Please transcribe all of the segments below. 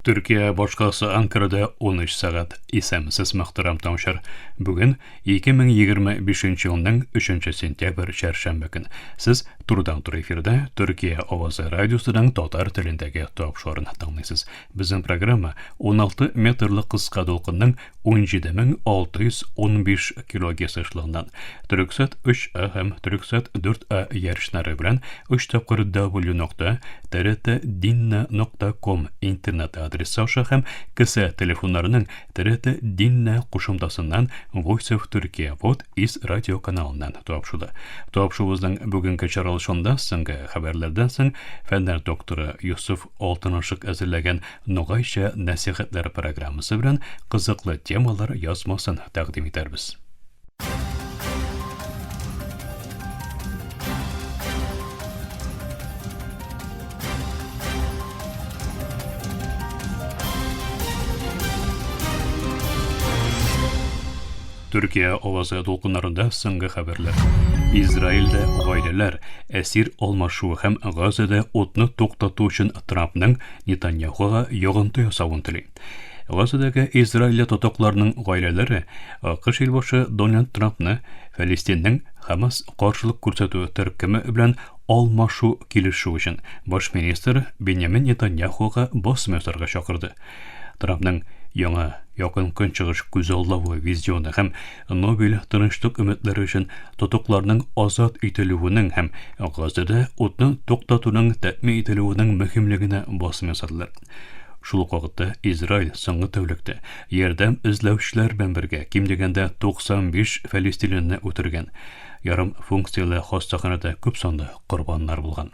Төркия башкаласы Анкарада 13 сәгать. Исәнмесез, мөхтәрәм тыңлаучылар. Бүген 2025 елның 3 сентябрь чәршәмбе көн. Сез турыдан-туры эфирда Төркия авазы радиосының татар телендәге тапшыруын тыңлыйсыз. Безнең программа 16 метрлы кыска дулкынның 17615 килогерц ешлыгыннан Төрексат 3А һәм Төрексат 4А ярышлары белән 3 тапкыр w нокта trtdinna нокта ком интернет адресы аша һәм кесә телефоннарының TRT Dinna кушымтасыннан Voice of Turkey вот из радио каналыннан тапшырды. Тапшыруыбызның бүгенге чыгарылышында соңгы хәбәрләрдән соң фәннәр докторы Юсуф Алтынышык әзерләгән Ногайча нәсихәтләр программасы белән кызыклы темалар язмасын тәкъдим итәрбез. Төркия авазы дулкыннарында соңгы хәбәрләр. Израильдә гаиләләр әсир алмашуы һәм Газада утны туктату өчен Трампның Нетаньяхуга йогынты ясавын тели. Газадагы Израильле тотыкларның гаиләләре АКШ илбашы Дональд Трампны Фәлестиннең Хамас каршылык күрсәтү төркеме белән алмашу килешү өчен баш министр Беньямин Нетаньяхуга басым ясарга чакырды. Трампның яңа Якын Көнчыгыш күзаллавы визионы һәм Нобель тынычлык өметләре өчен тотыкларның азат ителүенең һәм Газада утны туктатуның тәэмин ителүенең мөһимлегенә басым ясадылар. Шул ук вакытта Израиль соңгы тәүлектә ярдәм эзләүчеләр белән бергә ким дигәндә 95 фәлестинлене үтергән. Ярым функцияле хастаханәдә күп санлы корбаннар булган.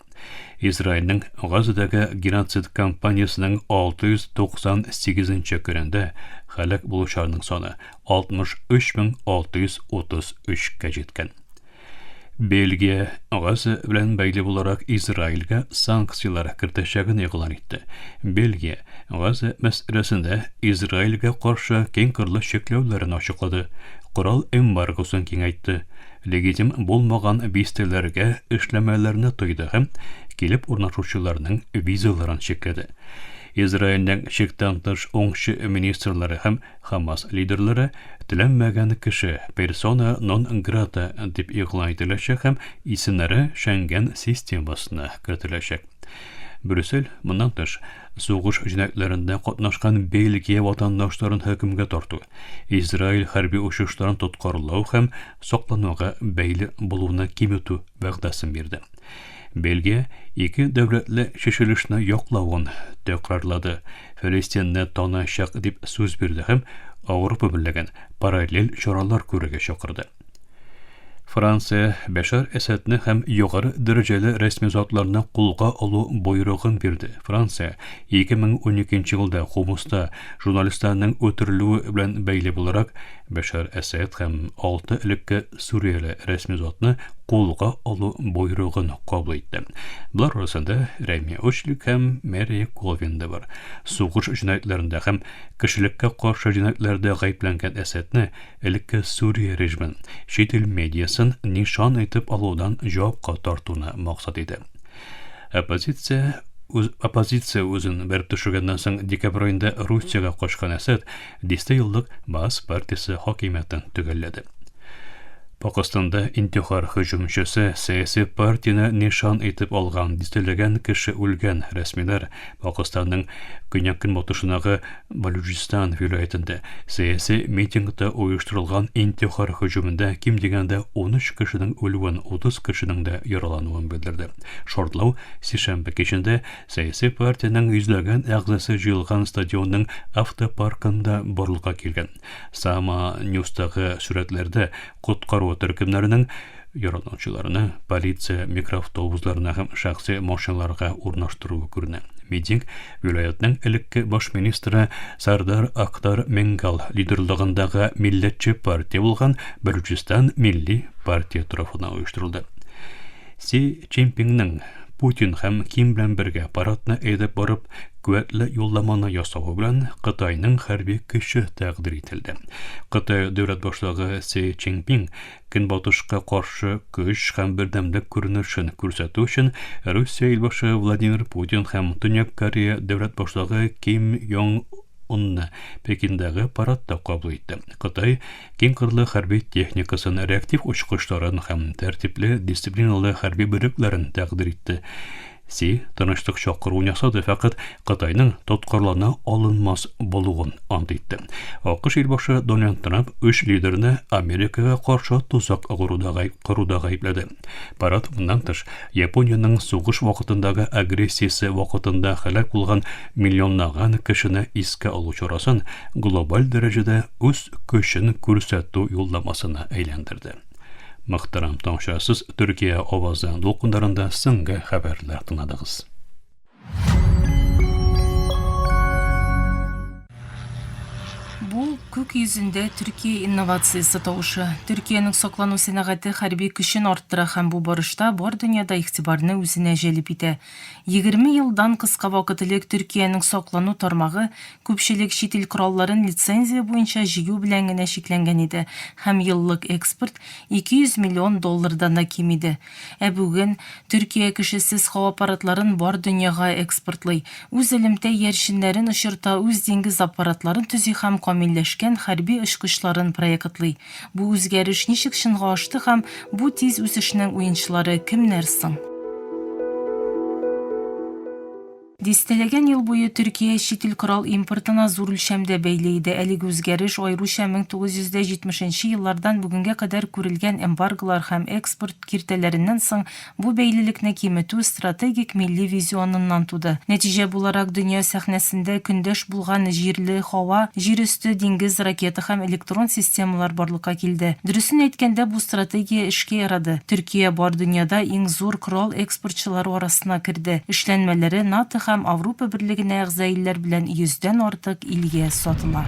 Израильнең Газадагы геноцид кампаниясенең 698 нче көнендә һәлак булучыларның саны 63633 кә җиткән. Бельгия Газа белән бәйле буларак Израильгә санкцияләр кертәчәген игълан итте. Бельгия Газа мәсьәләсендә Израильгә каршы киңкырлы чикләүләрен ачыклады, корал эмбаргосын киңәйтте, легитим булмаган бистәләргә эшләмәләрне тыйды һәм килеп урнашучыларның визаларын чикләде. Израильнең чиктән тыш уңчы министрлары һәм Хамас лидерлары теләнмәгән кеше, persona non grata, дип игълан ителәчәк һәм исемнәре Шенген системасына кертеләчәк. Брюссель, моннан тыш, сугыш җинаятьләрендә катнашкан Бельгия ватандашларын хөкемгә тарту, Израиль хәрби очышларын тоткарлау һәм саклануга бәйле булуны киметү вәгъдәсен бирде. Бельгия ике дәүләтле чишелешне яклавын тәкрарлады, Фәлестинне таныячак дип сүз бирде һәм Ауропа Берлеген параллель чаралар күрергә чакырды. Франция Бәшар Әсәдне һәм югары дәрәҗәле рәсми затларны кулга алу боерыгын бирде. Франция 2012 елда Хумуста журналистларның үтерелүе белән бәйле буларак Бәшар Әсәд һәм алты элекке сүрияле рәсми затны кулга алу боерыгын кабул итте. Болар арасында Рәми Очлик һәм Мэри Колвин да бар. Сугыш җинаятьләрендә һәм кешелеккә каршы җинаятьләрдә гаепләнгән Әсәдне элекке Сүрия режимын, чит ил медиасын нишан итеп алудан җавапка тартуны максат итә. Оппозиция үз оппозиция үзен бәреп төшергәннән соң декабрь аенда Русиягә качкан Әсәд дистә еллык Баас партиясе хакимиятен төгәлләде. Пакыстанда интихар һөҗүмчесе сәяси партияне нишан итеп алган дистәләгән кеше үлгән. Рәсмиләр Пакыстанның көньяк-көнбатышындагы Балуҗистан вилаятендә сәяси митингта оештырылган интихар һөҗүмендә ким дигәндә 13 кешенең үлүен, 30 кешенең дә яралануын белдерде. Шартлау сишәмбе кичендә Сәяси партиянең йөзләгән әгъзасы җыелган стадионның автопаркында барлыкка килгән. Сама Ньюстагы сурәтләрдә коткару төркемнәренең яраланучыларны полиция микроавтобусларына һәм шәхси машиналарга урнаштыруы күренә. Митинг вилаятның элекке баш министры Сардар Актар Менгал лидерлыгындагы милләтче партия булган Бәлүчистан милли партия тарафыннан оештырылды. Си Цзиньпинның. Путин һәм Ким белән бергә парадны әйдәп барып, куәтле юлламаны ясавы белән Кытайның хәрби көче тәкъдир ителде. Кытай дәүләт башлыгы Си Цзиньпин Көнбатышка каршы көч һәм бердәмлек күренешен күрсәтү өчен Русия илбашы Владимир Путин һәм Төньяк Корея дәүләт башлыгы Ким Йонг Унны Пекиндагы парадта кабул итте. Кытай киң кырлы хәрби техникасын, реактив очкычларын һәм тәртипле дисциплиналы хәрби бүлекләрен тәкъдир итте. Си тынычлык чакыруын ясады, фәкать Кытайның тоткарлана алынмас булуын ант итте. АКШ илбашы Дональд Трамп өч лидерны Америкага каршы тозак коруда коруда гаепләде. Парад моннан тыш Япониянең сугыш вакытындагы агрессиясе вакытында һәлак булган миллионлаган кешене искә алу чарасын глобаль дәрәҗәдә үз көчен күрсәтү юлламасына әйләндерде. Мөхтәрәм тыңлаучылар, сез Төркия авазы дулкыннарында соңгы хәбәрләр тыңладыгыз. Бу күк йөзендә Төркия инновациясе тавышы. Төркиянең саклану сәнәгате хәрби көчен арттыра һәм бу барышта бар дөньяда игътибарны үзенә җәлеп итә. 20 елдан кыска вакыт элек Төркиянең саклану тармагы күпчелек чит ил коралларын лицензия буенча җыю белән генә чикләнгән иде һәм еллык экспорт 200 миллион доллардан да ким иде. Ә бүген Төркия кешесез һава аппаратларын бар дөньяга экспортлый, үз элемтә иярченнәрен очырта, үз диңгез аппаратларын төзи һәм камилләшкән хәрби очкычларын проектлый. Бу үзгәреш ничек чынга ашты һәм бу тиз үсешнең уенчылары кемнәр соң? Дистәләгән ел буе Төркия чит ил корал импортына зур үлчәмдә бәйле иде. Әлеге үзгәреш аеруча 1970 нче еллардан бүгенгә кадәр күрелгән эмбарголар һәм экспорт киртәләреннән соң бу бәйлелекне киметү стратегик милли визионыннан туды. Нәтиҗә буларак, дөнья сәхнәсендә көндәш булган җирле, һава, җир өсте, диңгез, ракета һәм электрон системалар барлыкка килде. Дөресен әйткәндә, бу стратегия эшкә ярады. Төркия бар дөньяда иң зур корал экспортчылары арасына керде, эшләнмәләре НАТО һәм Аврупа Берлегенә әгъза илләр белән йөздән артык илгә сатыла.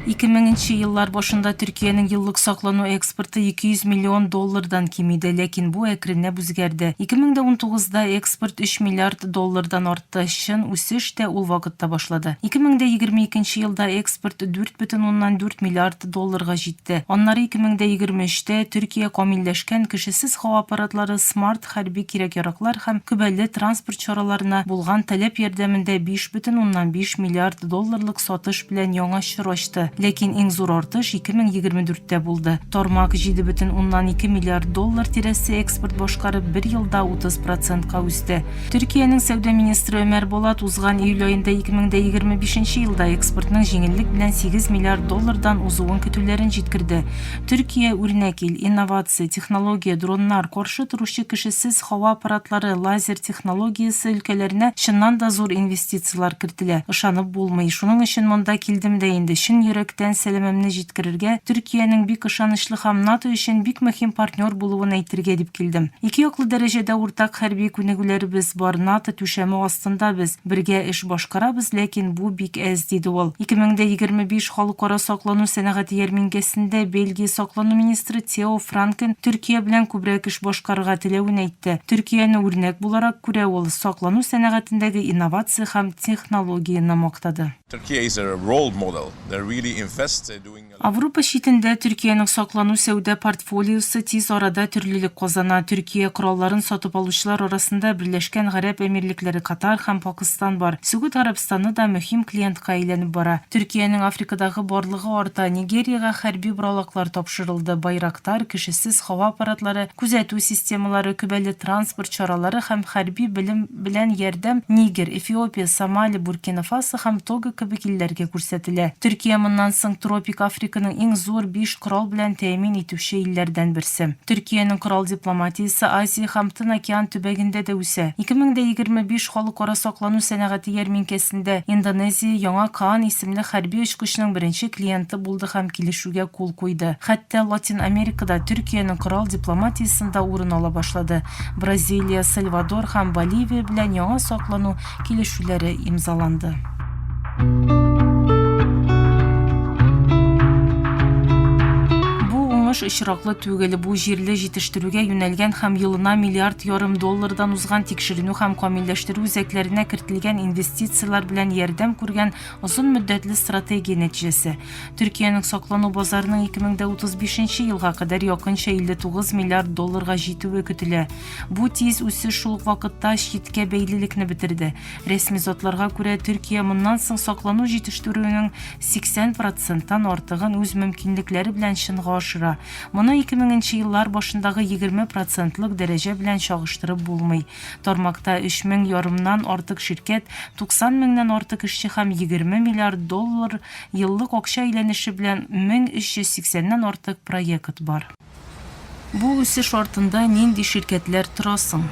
2000 нче еллар башында Төркиянең еллык саклану экспорты 200 миллион доллардан ким иде, ләкин бу әкренләп үзгәрде. 2019 да экспорт 3 миллиард доллардан артты, чын үсеш тә ул вакытта башлады. 2022 нче елда экспорт 4,4 миллиард долларга җитте. Итте. Аннары 2023 тә Төркия камилләшкән кешесез һава аппаратлары, смарт хәрби кирәк-яраклар һәм көбәле транспорт чараларына булган таләп ярдәмендә 5,5 миллиард долларлык сатыш белән яңа чор ачты. Ләкин иң зур артыш 2024 тә булды. Тармак 7,2 миллиард доллар тирәсе экспорт башкарып, бер елда 30 процентка үсте. Төркиянең сәүдә министры Өмәр Болат узган июль аенда 2025 нче елда экспортның җиңеллек белән 8 миллиард доллардан узуын көтүләрен җиткерде. Төркия үрнәк ил, инновация, технология, дроннар, каршы торучы кешесез һава аппаратлары, лазер технологиясе өлкәләренә чыннан да зур инвестицияләр кертелә. Ышанып булмый. Шуның өчен монда килдем дә инде, чын йөрәктән сәламемне җиткерергә, Төркиянең бик ышанычлы һәм НАТО өчен бик мөһим партнер булуын әйтергә дип килдем. Ике яклы дәрәҗәдә уртак хәрби күнегүләребез бар, НАТО түшәме астында без бергә эш башкарабыз, ләкин бу бик әз, диде ул. 2025 Халыкара саклану сәнәгате ярминкәсендә Бельгия саклану министры Тео Франкен Төркия белән күбрәк эш башкарырга теләвен әйтте. Төркияне үрнәк буларак күрә ул, саклану сәнәгатендәге инновация һәм технологияне мактады. Turkey is a role model. They really invest, they're doing a. Аврупа читендә Төркиянең саклану сәүдә портфолиосы тиз арада төрлелек казана. Төркия коралларын сатып алучылар арасында Берләшкән Гарәп Әмирлекләре, Катар һәм Пакыстан бар. Сөгуд Гарәбстаны да мөһим клиентка әйләнеп бара. Төркиянең Африкадагы барлыгы арта, Нигериягә хәрби боралаклар тапшырылды, Байрактар, кешесез һава аппаратлары, күзәтү системалары, көбәле транспорт чаралары һәм хәрби белем белән ярдәм Нигер, Эфиопия, Сомали, Буркина-Фасо һәм Того кебек илләргә күрсәтелә. Төркия моннан соң тропик Африканың иң зур биш корал белән тәэмин итүче илләрдән берсе. Төркиянең корал дипломатиясе Азия һәм Тын океан төбәгендә дә үсә. 2025 Халыкара саклану сәнәгате ярминкәсендә Индонезия яңа Каан исемле хәрби очкычның беренче клиенты булды һәм килешүгә кул куйды. Хәтта Латин Америкада Төркиянең корал дипломатиясендә урын ала башлады. Бразилия, Сальвадор һәм Боливия белән яңа саклану килешүләре имзаланды. Бу уңыш Уңыш очраклы түгел, бу җирле җитештерүгә юнәлгән һәм елына миллиард ярым доллардан узган тикшеренү һәм камилләштерү үзәкләренә кертелгән инвестицияләр белән ярдәм күргән озын мөддәтле стратегия нәтиҗәсе. Төркиянең саклану базарының 2035 нче елга кадәр якынча 59 миллиард долларга җитүе көтелә. Бу тиз үсеш шул ук вакытта читкә бәйлелекне бетерде. Рәсми затларга күрә, Төркия моннан соң саклану җитештерүенең 80 проценттан артыгын үз мөмкинлекләре белән чынга ашыра. Моны 2000 нче еллар башындагы 20 процентлык дәрәҗә белән чагыштырып булмый. Тармакта өч мең ярымнан артык ширкәт, 90 меңнән артык эшче һәм 20 миллиард доллар еллык акча әйләнеше белән 1380 нән артык проект бар. Бу үсеш артында нинди ширкәтләр тора соң?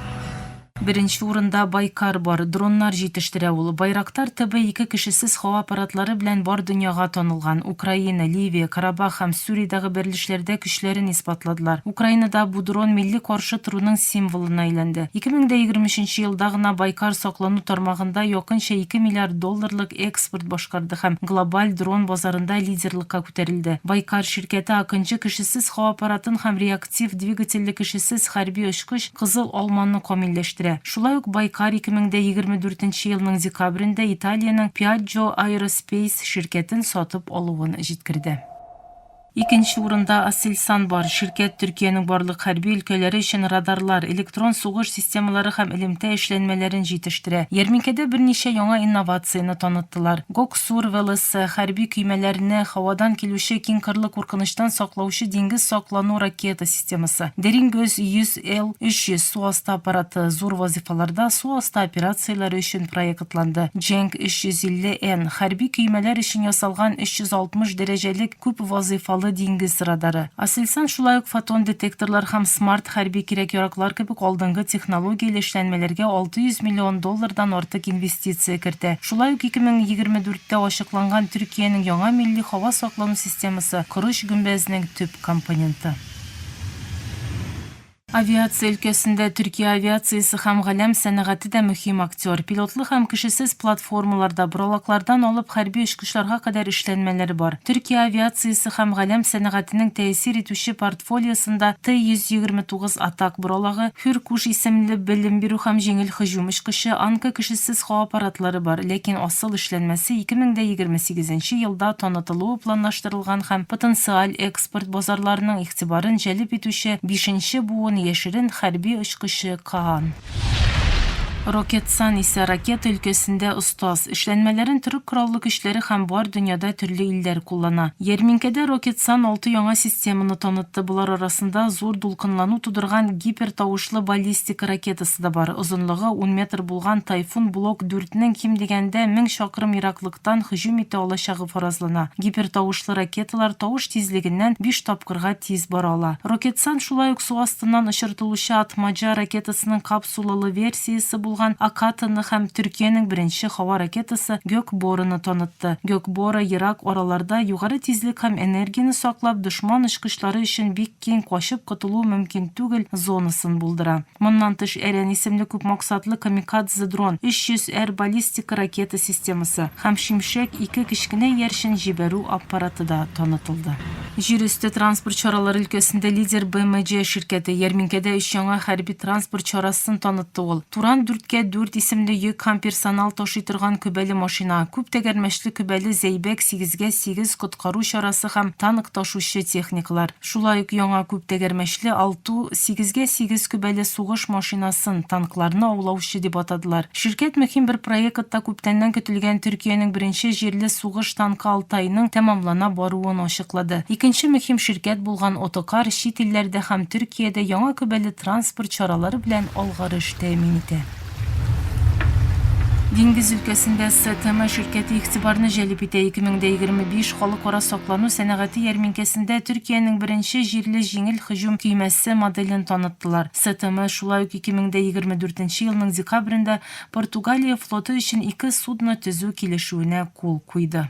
Беренче урында Байкар бар, дроннар җитештерә ул. Байрактар ТБ-2 кешесез һава аппаратлары белән бар дөньяга танылган. Украина, Ливия, Карабах һәм Сүриядәге бәрелешләрдә көчләрен исбатладылар. Украинада бу дрон милли каршы торуның символына әйләнде. 2023 нче елда гына Байкар саклану тармагында якынча 2 миллиард долларлык экспорт башкарды һәм глобаль дрон базарында лидерлыкка күтәрелде. Байкар ширкәте Акынҗы кешесез һава аппаратын һәм реактив двигательле кешесез хәрби очкыч Кызыл алманы камилләштерә. Шулай ук Байкар 2024 нче елның декабрендә Италиянең Piaggio Aerospace ширкәтен сатып алуын җиткерде. Икенче урында Aselsan бар. Ширкәт Төркиянең барлык хәрби өлкәләре өчен радарлар, электрон сугыш системалары һәм элемтә эшләнмәләрен җитештерә. Ярминкәдә берничә яңа инновацияне таныттылар. Гоксур ВЛС, хәрби көймәләрне һавадан килүче киңкырлы куркынычтан саклаучы диңгез саклану ракета системасы. Дерингөз 100 Л 300 су асты аппараты зур вазыйфаларда су асты операцияләре өчен проектланды. Дженк 350 Н, хәрби көймәләр өчен ясалган 360 дәрәҗәлек күп вазыйфалы диңгез радары. Aselsan шулай ук фотон детекторлар һәм смарт хәрби кирәк-яраклар кебек алдынгы технологияле эшләнмәләргә 600 миллион доллардан артык инвестиция кертә. Шулай ук 2024 тә ачыкланган Төркиянең яңа милли һава саклану системасы, корыч гөмбәзнең төп компоненты. Авиация өлкәсендә Төркия авиациясе һәм галәм сәнәгате дә мөһим актер. Пилотлы һәм кешесез платформаларда, боралаклардан алып хәрби очкычларга кадәр эшләнмәләр бар. Төркия авиациясе һәм галәм сәнәгатенең тәэсир итүче портфолиосында Т-129 Атак боралагы, Хюркуш исемле белем бирү һәм җиңел һөҗүм очкычы, Анка кешесез һава аппаратлары бар, ләкин асыл эшләнмәсе 2028 нче елда танытылуы планлаштырылган һәм потенциаль экспорт базарларының игътибарын җәлеп итүче бишенче буын яшерен хәрби очкычы Каан. Рокетсан исә ракета өлкәсендә остаз. Эшләнмәләрен Төрек Кораллы Көчләре һәм бар дөньяда төрле илләр куллана. Ярминкәдә Рокетсан алты яңа системаны танытты, болар арасында зур дулкынлану тудырган гипертавышлы баллистика ракетасы да бар. Озынлыгы ун метр булган Тайфун Блок дүртнең ким дигәндә 1000 чакрым ераклыктан һөҗүм итә алачагы фаразлана. Гипертавышлы ракеталар тавыш тизлегеннән биш тапкырга тиз бара ала. Рокетсан шулай ук су астыннан очыртылучы Атмаджа ракетасының капсулалы версиясе булган Акатаны һәм Төркиянең беренче һава ракетасы Гөкбораны танытты. Гөкбора ерак араларда югары тизлек һәм энергияне саклап, дошман очкычлары өчен бик киң качып котылу мөмкин түгел зонасын булдыра. Моннан тыш, Әрән исемле күпмаксатлы камикадзе-дрон, 300 Р баллистика ракета системасы һәм Шимшәк ике кечкенә иярчен җибәрү аппараты да танытылды. Җир өсте транспорт чаралары өлкәсендә лидер BMC ширкәте ярминкәдә өч яңа хәрби транспорт чарасын танытты ул. Туран дүрткә дүрт исемле йөк һәм персонал ташый торган көбәле машина, күп тәгәрмәчле көбәле Зәйбәк сигезгә сигез коткару чарасы һәм танк ташучы техникалар. Шулай ук яңа күп тәгәрмәчле Алту сигезгә сигез көбәле сугыш машинасын, танкларны аулаучы дип атадылар. Ширкәт мөһим бер проектта күптәннән көтелгән Төркиянең беренче җирле сугыш танкы Алтайның тәмамлана баруын ачыклады. Икенче мөһим ширкәт булган Отокар чит илләрдә һәм Төркиядә яңа көбәле транспорт чаралары белән алгарыш тәэмин итә. Диңгез өлкәсендә СТМ ширкәте игътибарны җәлеп итә. 2025 Халыкара саклану сәнәгате ярминкәсендә Төркиянең беренче җирле җиңел һөҗүм көймәсе моделен таныттылар. СТМ шулай ук 2024 елның декабрендә Португалия флоты өчен ике судно төзү килешүенә кул куйды.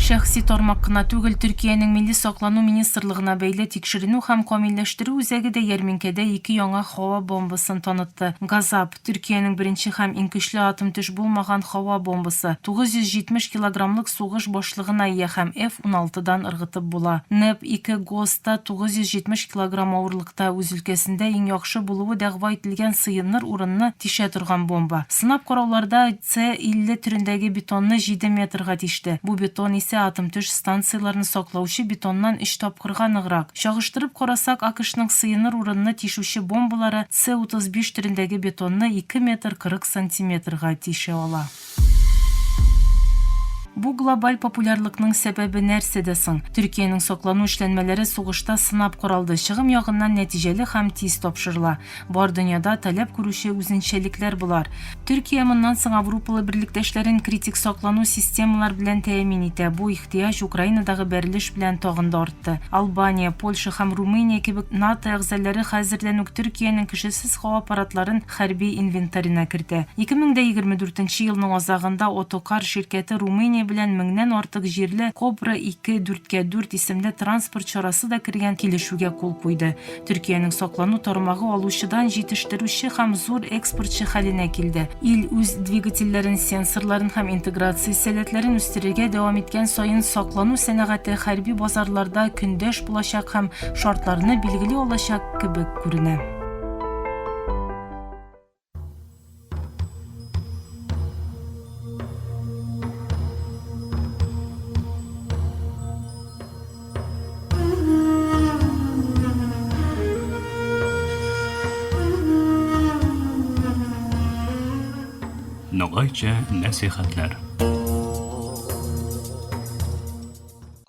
Шәхси тармак кына түгел, Төркиянең Милли саклану министрлыгына бәйле Тикшеренү һәм камилләштерү үзәге дә ярминкәдә ике яңа һава бомбасын танытты. Газап, Төркиянең беренче һәм иң көчле атом-төш булмаган һава бомбасы, 970 килограммлык сугыш башлыгына ия һәм F-16 дан ыргытып була. Нэп 2 Гост та 970 килограмм авырлыкта, үз өлкәсендә иң яхшы булуы дәгъва ителгән сыеныр урынны тишә торган бомба. Сынап карауларда С-50 төрендәге бетонны җиде метрга тиште. Бу бетон исә атом-төш станцияләрне саклаучы бетоннан өч тапкырга ныграк. Чагыштырып карасак, АКШның сыеныр урынны тишүче бомбалары С-35 төрендәге бетонны ике метр 40 сантиметрга тишә ала. Бу глобаль популярлыкның сәбәбе нәрсәдә соң? Төркиянең саклану эшләнмәләре сугышта сынап каралды, чыгым ягыннан нәтиҗәле һәм тиз тапшырыла. Бар дөньяда таләп күрүче үзенчәлекләр болар. Төркия моннан соң аврупалы берлектәшләрен критик саклану системалар белән тәэмин итә. Бу ихтыяҗ Украинадагы бәрелеш белән тагын да артты. Албания, Польша һәм Румыния кебек НАТО әгъзалары хәзердән үк Төркиянең кешесез һава аппаратларын хәрби инвентарена кертә. 2024 нче елның азагында Otokar ширкәте Румыния белән меңнән артык җирле Кобра 2 4x4 исемле транспорт чарасы да кергән килешүгә кул куйды. Төркиянең саклану тармагы алучыдан җитештерүче һәм зур экспортчы хәленә килде. Ил үз двигательләрен, сенсорларын һәм интеграция сәләтләрен үстерергә дәвам иткән саен саклану сәнәгате хәрби базарларда көндәш булачак һәм шартларны билгели алачак кебек күренә. Ногайча нәсихәтләр.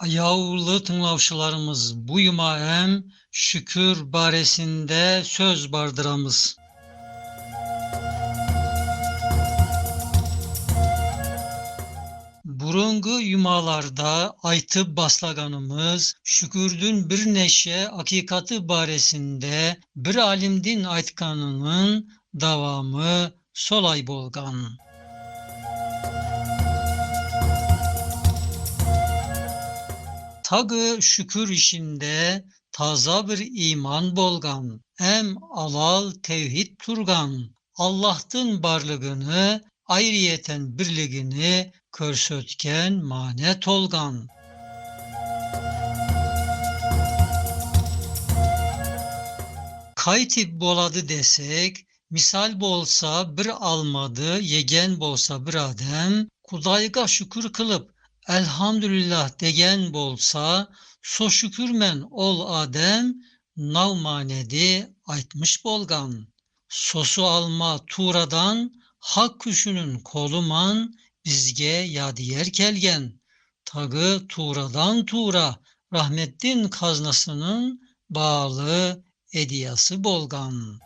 Аяулы тыңлаучыларымыз, бу йома әм шөкер баресендә сөз бардырамыз. Burungu yumalarda aytıp baslaganımız şükürdün bir neşe hakikati baresinde bir alimdin aytkanının davamı solay bolgan. Tagı şükür işinde taza bir iman bolgan, em alal tevhid turgan, Allah'tın barlığını, ayrıyeten birligini körsötken mane tolgan. Kaytip boladı desek, misal bolsa bir almadı, yegen bolsa bir adem, Kudayga şükür kılıp elhamdülillah degen bolsa, so şükürmen ol adem, nav manedi aytmış bolgan. Sosu alma turadan, hak kuşunun koluman bizge yadiyer kelgen. Tagı turadan tura, rahmettin kaznasının bağlı ediyası bolgan.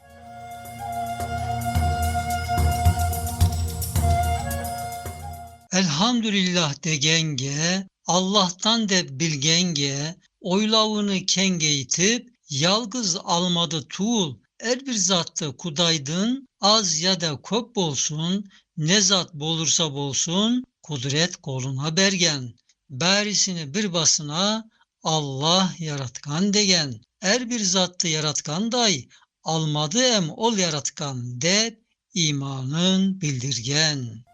Elhamdülillah degenge, Allah'tan de bilgenge, oylavını kengeytip, yalgız almadı tuğul, er bir zattı kudaydın, az ya da kop bolsun, ne zat bolursa bolsun, kudret koluna bergen. Berisini bir basına Allah yaratkan degen. Er bir zattı yaratkan day, almadı em ol yaratkan dep imanın bildirgen.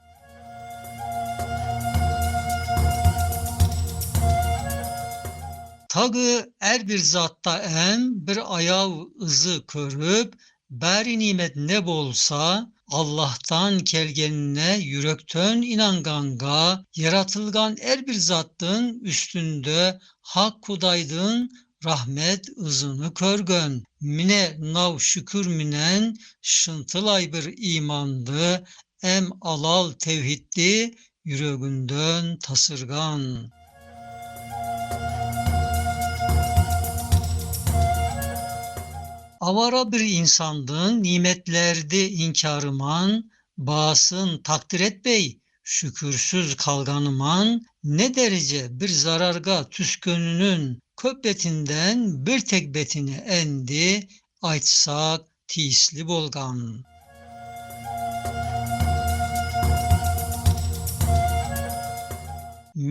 Tagı er bir zatta em bir ayav ızı körüp, beri nimet ne bolsa Allah'tan kelgenine yürekten inanganga, yaratılgan er bir zattın üstünde hak kudaydın rahmet ızını körgön. Mine nav şükür minen şıntılay bir imandı, em alal tevhiddi yüreğinden tasırgan. Avara bir insandın nimetlerdi inkarıman, bağısın takdir etbey, şükürsüz kalganıman, ne derece bir zararga tüskönünün köp betinden bir tek betini endi, aytsak tiyisli bolgan.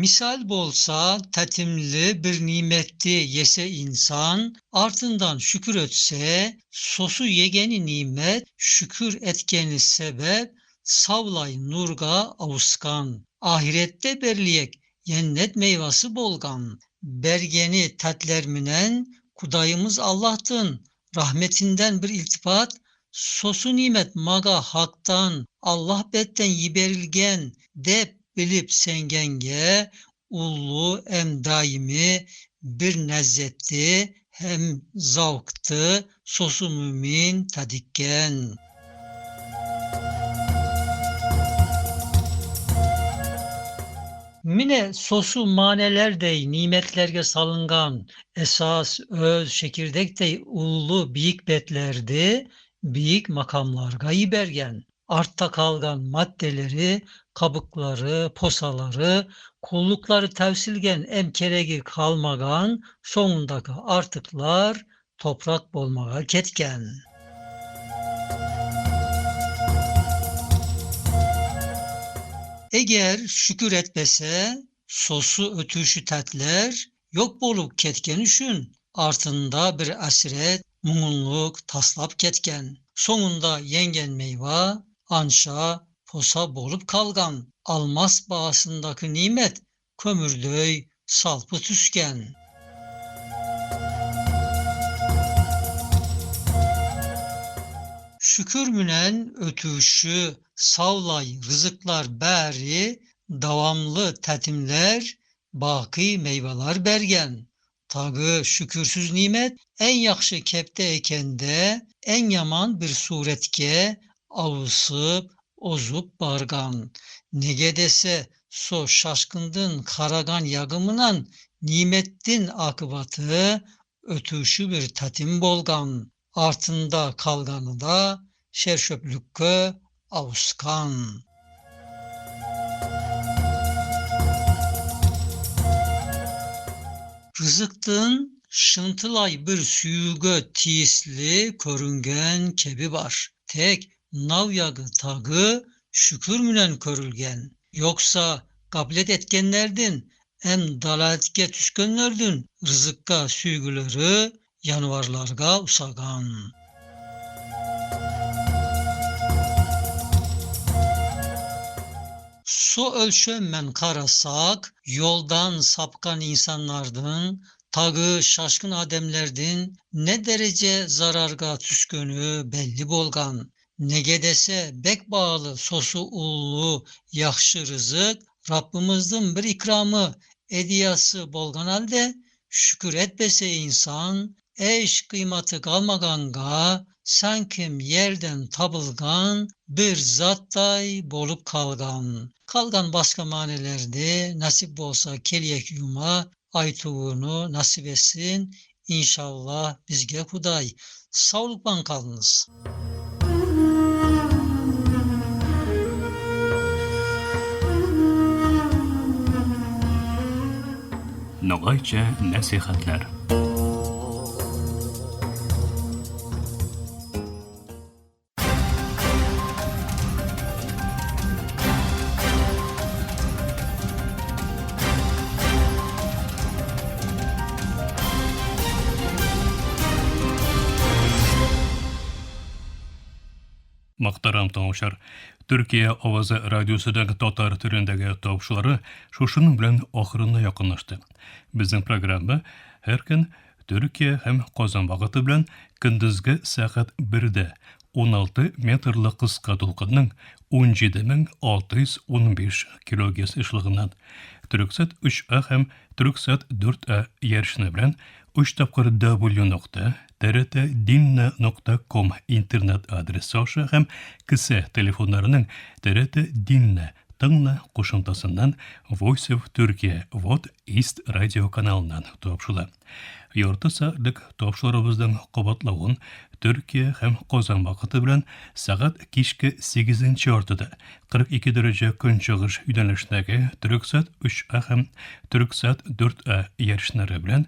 Misal bolsa tatimli bir nimetti yese insan, artından şükür ötse, sosu yegeni nimet, şükür etkeni sebep, savlay nurga avuskan. Ahirette berliyek yennet meyvası bolgan. Bergeni tatlerminen Kudayımız Allah'tın rahmetinden bir iltifat, sosu nimet maga haktan, Allah betten yiberilgen dep bilip sengenge ullu em daimi bir nezzetti hem zavktı sosu mümin tadikken. Mine sosu manelerdey nimetlerge salıngan esas öz çekirdektey ullu biyik betlerdi biyik makamlarga yibergen. Artta kalgan maddeleri, kabukları, posaları, kullukları tevsilgen em keregi kalmagan sonundaki artıklar toprak bolmaga ketken. Eğer şükür etmese sosu ötüşü tatler yok bolup ketken üçün artında bir asiret, muğunluk taslap ketken. Sonunda yengen meyva anşa posa bolup kalgan. Almas bağısındaki nimet kömürdöy salpı tüsken. Şükür münen ötüşü savlay rızıklar beri davamlı tetimler baki meyveler bergen. Tagı şükürsüz nimet en yaxşı kepte ekende en yaman bir suretke avusıp ozup bargan. Nege dese so şaşkındın karagan yagımınan nimettin akıbatı ötüşü bir tatim bolgan. Artında kalganı da şerşöplükkö avuskan. Rızıktın şıntılay bir suyuga tiyisli körüngen kebi var. Tek navyagı tagı şükür münen körülgen. Yoksa gablet etkenlerdin em dalaletke tüskönlerdin rızıkka süygüleri yanvarlarga usagan. Su ölçömmen karasak, yoldan sapkan insanlardın, tagı şaşkın ademlerdin, ne derece zararga tüskönü belli bolgan. Nege dese bek bağlı sosu ullu yaxşı rızık, Rabbimizin bir ikramı, ediyası bolgan halde, şükür etmese insan, eş kıymatı kalmaganga, sankim yerden tabılgan, bir zattay bolup kalgan. Kalgan başka manelerde nasip bolsa keliyek yuma aytuğunu nasip etsin. İnşallah bizge Huday. Sağlıkla kalınız. Ногайча нәсихәтләр. Мөхтәрәм тыңлаучылар, Төркия авазы радиосының татар телендәге тапшырулары шушының белән ахырына якынлашты. Безнең программа һәр көн Төркия һәм Казан вакыты белән көндезге сәгать 1-дә 16 метрлы кыска дулкынның 17615 килогерц ешлыгыннан Төрксат 3А һәм Төрксат 4А ярышны белән 3 тапкыр w нокта trtdinna нокта ком интернет адресы аша һәм кесә телефоннарының TRT Dinle тыңла кушымтасыннан Voice of Turkey Вот East радио каналыннан тапшыла. Ярты сәгатьлек тапшырубызның кабатлавын Төркия һәм Казан вакыты белән сәгать кичке 8 яртыда 42 дәрәҗә көнчыгыш юнәлешендәге Төрексат 3А һәм Төрексат 4А ярышлары белән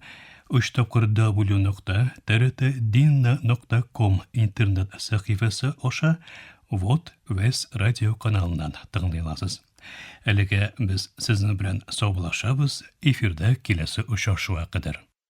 3 тапкыр w нокта trtdinna нокта ком интернет сәхифәсе аша Вот Вес радио каналыннан тыңлый аласыз. Әлегә без сезнең белән саубуллашабыз, эфирда киләсе очрашуга кадәр.